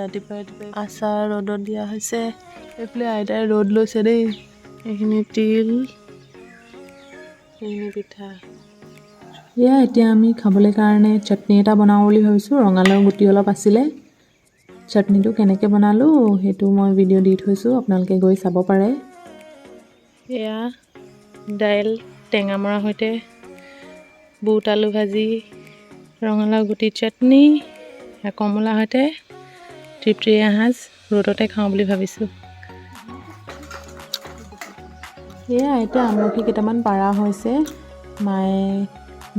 ৰাতিপুৱাই ৰাতিপুৱাই আচাৰ ৰ'দত দিয়া হৈছে। এইফালে আইতাই ৰ'দ লৈছে দেই। এইখিনি তিল, এইখিনি পিঠা। এয়া এতিয়া আমি খাবলৈ কাৰণে চাটনি এটা বনাওঁ বুলি ভাবিছোঁ। ৰঙালাও গুটি অলপ আছিলে। চাটনিটো কেনেকৈ বনালোঁ, সেইটো মই ভিডিঅ' দি থৈছোঁ, আপোনালোকে গৈ চাব পাৰে। এয়া দাইল টেঙামৰাৰ সৈতে বুট আলু ভাজি, ৰঙালাও গুটি চাটনি, কমলা সৈতে তৃপ্তিৰে এসাঁজ ৰ'দতে খাওঁ বুলি ভাবিছোঁ। এয়া এতিয়া আমলখি কেইটামান পাৰা হৈছে। মায়ে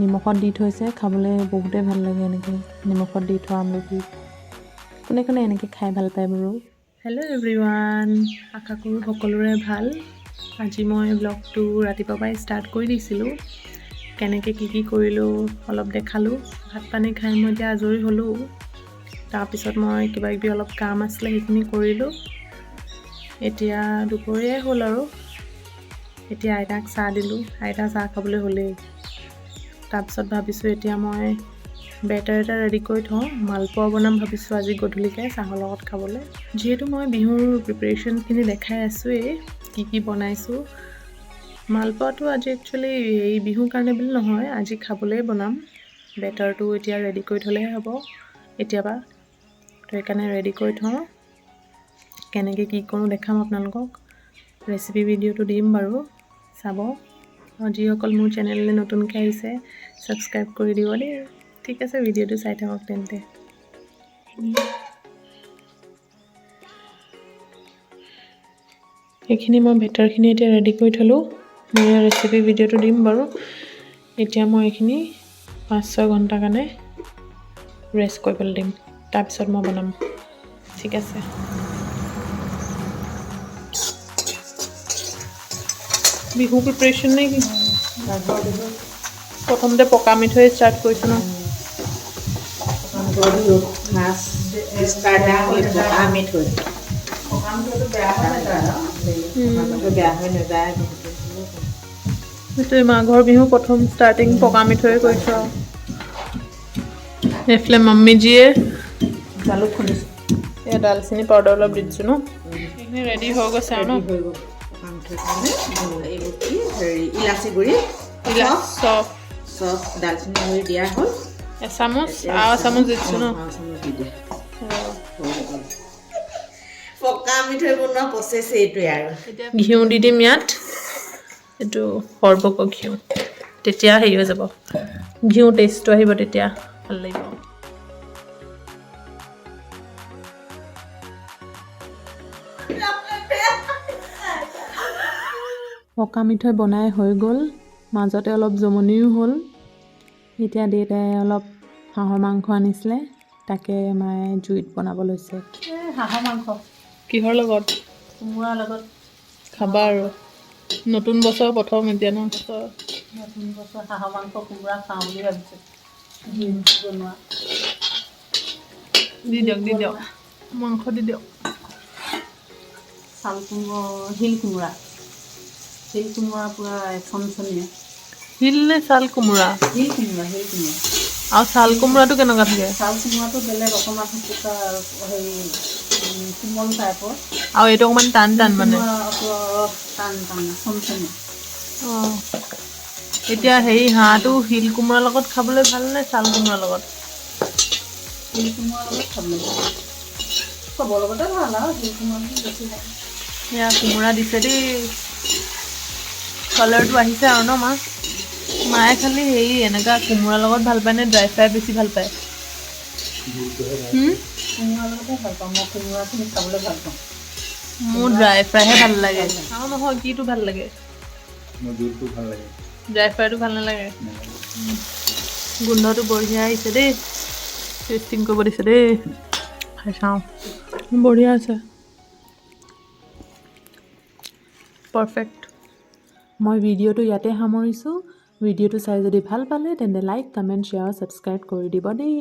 নিমখত দি থৈছে। খাবলৈ বহুতেই ভাল লাগে এনেকৈ নিমখত দি থোৱা আমলখি। কোনে কোনে এনেকৈ খাই ভাল পায় বাৰু? হেল্ল' এভৰিৱান, আশা কৰোঁ সকলোৰে ভাল। আজি মই ব্লগটো ৰাতিপুৱাৰ পৰাই ষ্টাৰ্ট কৰি দিছিলোঁ। কেনেকৈ কি কি কৰিলোঁ অলপ দেখালোঁ। ভাত পানী খাই মই এতিয়া আজৰি হ'লোঁ। তাৰপিছত মই কিবা কিবি অলপ কাম আছিলে, সেইখিনি কৰিলোঁ। এতিয়া দুপৰীয়াই হ'ল আৰু এতিয়া আইতাক চাহ দিলোঁ। আইতা চাহ খাবলৈ হ'লেই। তাৰপিছত ভাবিছোঁ এতিয়া মই বেটাৰ এটা ৰেডি কৰি থওঁ। মালপোৱা বনাম ভাবিছোঁ আজি গধূলিকৈ চাহৰ লগত খাবলৈ। যিহেতু মই বিহুৰ প্ৰিপেৰেশ্যনখিনি দেখাই আছোঁৱেই, কি কি বনাইছোঁ। মালপোৱাটো আজি একচুৱেলি এই বিহুৰ কাৰণে বুলি নহয়, আজি খাবলৈয়ে বনাম। বেটাৰটো এতিয়া ৰেডি কৰি থ'লেহে হ'ব এতিয়াবা তো, সেইকাৰণে ৰেডি কৰি থওঁ। কেনেকৈ কি কৰোঁ দেখাম আপোনালোকক। ৰেচিপি ভিডিঅ'টো দিম বাৰু, চাব। আৰু যিসকল মোৰ চেনেললৈ নতুনকৈ আহিছে, ছাবস্ক্ৰাইব কৰি দিব দেই। ঠিক আছে, ভিডিঅ'টো চাই থাকক তেন্তে। এইখিনি মই বেটাৰখিনি এতিয়া ৰেডি কৰি থ'লোঁ। মই ৰেচিপি ভিডিঅ'টো দিম বাৰু। এতিয়া মই এইখিনি 5-6 ঘণ্টাৰ কাৰণে ৰেষ্ট কৰিবলৈ দিম, তাৰপিছত মই বনাম। ঠিক আছে। বিহু প্ৰিপেৰেশ্যন নে কি? প্ৰথমতে পকা মিঠৈ ষ্টাৰ্ট কৰিছোঁ ন? মাছ ষ্টাৰ্টাৰ হ'ল পকা মিঠৈ। বেয়া হৈ নাযায় বহুত। সেইটোৱে, মাঘৰ বিহু প্ৰথম ষ্টাৰ্টিং পকা মিঠৈ কৰিছোঁ। আৰু এইফালে মাম্মীজীয়ে জালুক খুন্দিছোঁ। এয়া দালচিনি পাউডাৰ অলপ দি দিছোঁ ন? এইখিনি ৰেডি হৈ গৈছে আৰু ন? হৈ গ'ল পকা মিঠৈৰ কাৰণে। এইবোৰ কি হেৰি, ইলাচি গুড়ি। চফ। চফ, দালচিনি গুড়ি দিয়া হ'ল। এচামুচ আৰু এচামুচ দি দিছোঁ ন? আৰু এচামুচ দি দিয়া হৈ গ'ল। পকা মিঠৈ বনোৱা প্ৰচেছ এইটোৱে আৰু। এতিয়া ঘিউ দি দিম ইয়াত। এইটো সৰ্বক ঘিউ, তেতিয়া হেৰি হৈ যাব, ঘিউ টেষ্টটো আহিব, তেতিয়া ভাল লাগিব। পকা মিঠৈ বনাই হৈ গ'ল। মাজতে অলপ জমনিও হ'ল। এতিয়া দেউতাই অলপ হাঁহৰ মাংস আনিছিলে, তাকে মায়ে জুইত বনাব লৈছে। হাঁহৰ মাংস। কিহৰ লগত? কোমোৰাৰ লগত। খাবা আৰু নতুন বছৰ প্ৰথম এতিয়া ন? নতুন বছৰ হাঁহৰ মাংস কোমোৰা খাওঁ বুলি ভাবিছোঁ বনোৱা। দি দিয়ক, দি দিয়ক, মাংস দি দিয়ক। চাল কোমোৰা, শিল কোমোৰা, শিল কোমোৰা পূৰা চনচনীয়া। শিল নে চাল কোমোৰা? শিল কোমোৰা, শিল কোমোৰা। আৰু চাল কোমোৰাটো কেনেকুৱা থাকে? চাল কোমোৰাটো বেলেগ, অকণমান শুকুতা আৰু হেৰি কোমল টাইপৰ। আৰু এইটো অকণমান টান টান মানে। কোমোৰাটো অলপ টান টান, চনচনীয়া। অঁ, এতিয়া হেৰি, হাঁহটো শিল কোমোৰাৰ লগত খাবলৈ ভাল নে চাল কোমোৰাৰ লগত? শিল কোমোৰাৰ লগত খাবলৈ ভাল, চবৰ লগতে ভাল আৰু শিল কোমোৰাটো বেছি ভাল। এয়া কোমোৰা দিছে দেই। কালাৰটো আহিছে আৰু ন মা? মায়ে খালি হেৰি এনেকুৱা কোমোৰাৰ লগত ভাল পায় নে ড্ৰাই ফ্ৰাই বেছি ভাল পায়? কোমোৰাৰ লগতে ভাল পাওঁ মই, কোমোৰাখিনি খাবলৈ ভাল পাওঁ। মোৰ ড্ৰাই ফ্ৰাইহে ভাল লাগে। আৰু নহয়, কিটো ভাল লাগে? মোৰ জোলটো ভাল লাগে। ড্ৰাই ফ্ৰাইটো ভাল নালাগে? গোন্ধটো বঢ়িয়া আহিছে দেই। টেষ্টিং কৰিব দিছে দেই। খাই চাওঁ। বঢ়িয়া আছে, পাৰফেক্ট। মই ভিডিঅ'টো ইয়াতে সামৰিছোঁ। ভিডিঅ'টো চাই যদি ভাল পালে, তেন্তে লাইক, কমেণ্ট, শ্বেয়াৰ, ছাবস্ক্ৰাইব কৰি দিব দেই।